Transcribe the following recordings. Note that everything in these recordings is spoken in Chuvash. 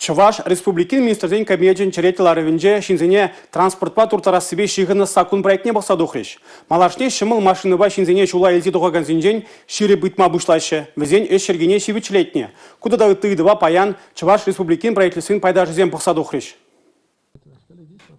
Чӑваш Республикин Министрсен Кабинечӗн черетлӗ ларӑвӗнче ҫынсене транспортпа турттарассипе ҫыхӑннӑ саккун проектне пӑхса тухрӗҫ. Малашне ҫӑмӑл машинӑпа ҫынсене ҫула илсе тухакансенчен ҫирӗп ыйтма пуҫлаҫҫӗ, вӗсен ӗҫ йӗркине ҫивӗчлетнӗ. Ку тата ытти ыйтӑва паян Чӑваш Республикин Правительствин пайташӗсем пӑхса тухрӗҫ.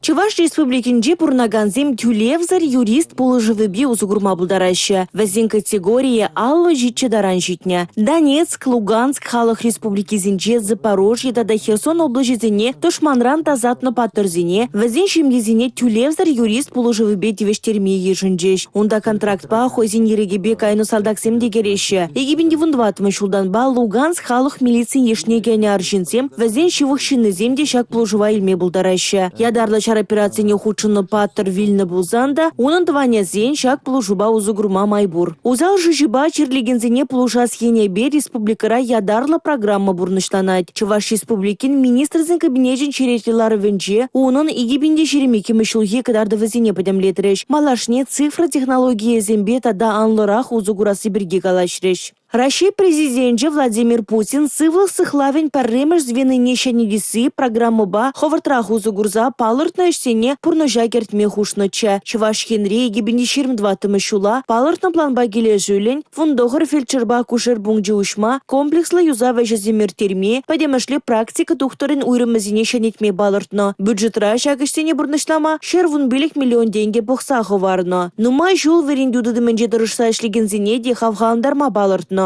Чӑваш Республикинче пурӑнакансем тӳлевсӗр юрист пулӑшӑвӗпе усӑ курма пултараҫҫӗ. Вӗсен категорийӗ 57 таран ҫитнӗ. Донецк, Луганск халӑх республикисенче Запорожье тата Херсон облаҫӗсене тӑшманран тасатнӑ паттӑрсене, вӗсен ҫемйисене тӳлевсӗр юрист пулӑшӑвӗпе тивӗҫтерме йышӑнчӗҫ. Унта контрактпа хӑйсен ирӗкӗпе кайнӑ салтаксем те кӗреҫҫӗ. 2014 ҫултанпа Луганск халӑх милицин йышне кӗнӗ арҫынсем Вӗсен ҫывӑх ҫыннисем те ҫак пулӑшӑва илме пултараҫҫӗ. Ятарлӑ ҫар операцине хутшӑннӑ паттӑр вилнӗ пулсан та унӑн тӑванӗсен ҫак пулӑшупа усӑ курма май пур. Усал шыҫӑпа чирлекенсене пулӑшас енӗпе республикӑра ятарлӑ программа пурнӑҫланать. Чӑваш Республикин Министрсен Кабинечӗн черетлӗ ларӑвӗнче унӑн 2022 ҫулхи кӑтартӑвӗсене пӗтӗмлетрӗҫ. Малашне цифра технологийӗсемпе тата анлӑрах усӑ курасси пирки калаҫрӗҫ. Раҫҫей Президенчӗ Владимир Путин сывлӑх сыхлавӗн пӗрремӗш звенине ҫӗнетесси программӑпа хӑвӑртрах усӑ курса палӑртнӑ ӗҫсене пурнӑҫа кӗртме хушнӑччӗ. Чӑваш Енре 2024-мӗш ҫула палӑртнӑ планпа килӗшӳллӗн 19 фельдшерпа акушер пункчӗ уҫма, комплекслӑ юсав ӗҫӗсем ирттерме, пӗтӗмӗшле практика тухтӑрӗн уйрӑмӗсене ҫӗнетме палӑртнӑ. Бюджетра ҫак ӗҫсене пурнӑҫлама 115 миллион тенкӗ пӑхса хӑварнӑ. Нумай ҫул вӗрентӳ тытӑмӗнче тӑрӑшса ӗҫлекенсене те хавхалантарма палӑртнӑ.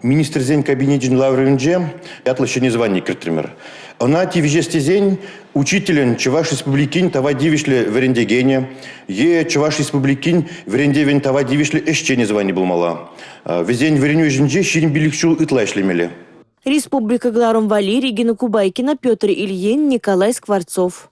Министрсен кабинечӗн ларӑвӗнче ятлӑ ҫӗнӗ звани кӗртрӗмӗр. Ӑна тивӗҫес тесен учителӗн Чӑваш Республикин тава тивӗҫлӗ вӗрентекенӗ е Чӑваш Республикин вӗрентӗвӗн тава тивӗҫлӗ ӗҫченӗ звани пулмалла. Вӗсен вӗренӳ ӗҫӗнче 25 ҫул ытла ӗҫлемелле. Республика кӑларӑм валли Регина Кубайкина, Петр Ильин, Николай Скворцов.